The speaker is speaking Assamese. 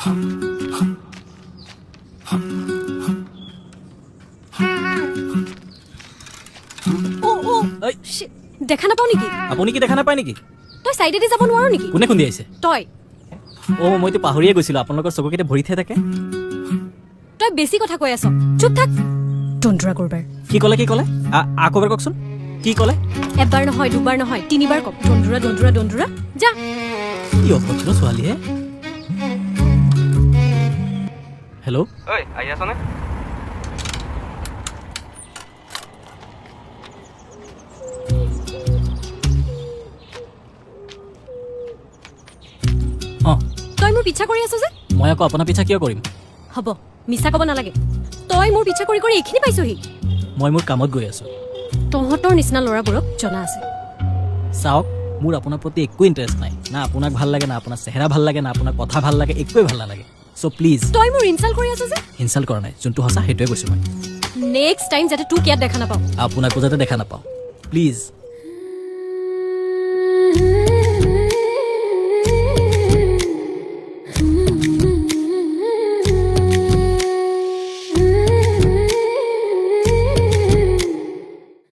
অ' অ'। ঐ। Shit, দেখা নাপাওঁ নেকি? আপুনি কি দেখা নাপায় নেকি? তই চাইডেদি যাব নোৱাৰ নেকি? কোনে খুন্দিয়াইছে? তই। অ', মইতো পাহৰিয়ে গৈছিলোঁ, আপোনালোকৰ চকুকেইটা ভৰিতহে থাকে। তই বেছি কথা কৈ আছ, চুপ থাক। তন্দ্ৰা কৰবাৰ। কি ক'লে? কি ক'লে? আকৌ এবাৰ কওকচোন, কি ক'লে? এবাৰ নহয়, দুবাৰ নহয়, তিনিবাৰ কম। দন্দুৰা, দন্দুৰা, দন্দুৰা, যা। কি অভদ্ৰ ছোৱালীহে। হেল্ল'। ঐ, আহি আছনে? অঁ। তই মোৰ পিছা কৰি আছ যে? মই আকৌ আপোনাৰ পিছা কিয় কৰিম? হ'ব, মিছা ক'ব নালাগে। তই মোৰ পিছা কৰি কৰি এইখিনি পাইছহি। মই মোৰ কামত গৈ আছোঁ। তহঁতৰ নিচিনা ল'ৰাবোৰক জনা আছে। চাওক, মোৰ আপোনাৰ প্ৰতি একো ইণ্টাৰেষ্ট নাই। না আপোনাক ভাল লাগে, না আপোনাৰ চেহেৰা ভাল লাগে, না আপোনাৰ কথা ভাল লাগে, একোৱে ভাল নালাগে। চ' প্লিজ। তই মোৰ ইনচাল্ট কৰি আছ যে? ইনচাল্ট কৰা নাই, যোনটো সঁচা সেইটোৱে কৈছোঁ মই। নেক্সট টাইম যাতে তোক ইয়াত দেখা নাপাওঁ। আপোনাকো যাতে দেখা নাপাওঁ, প্লিজ।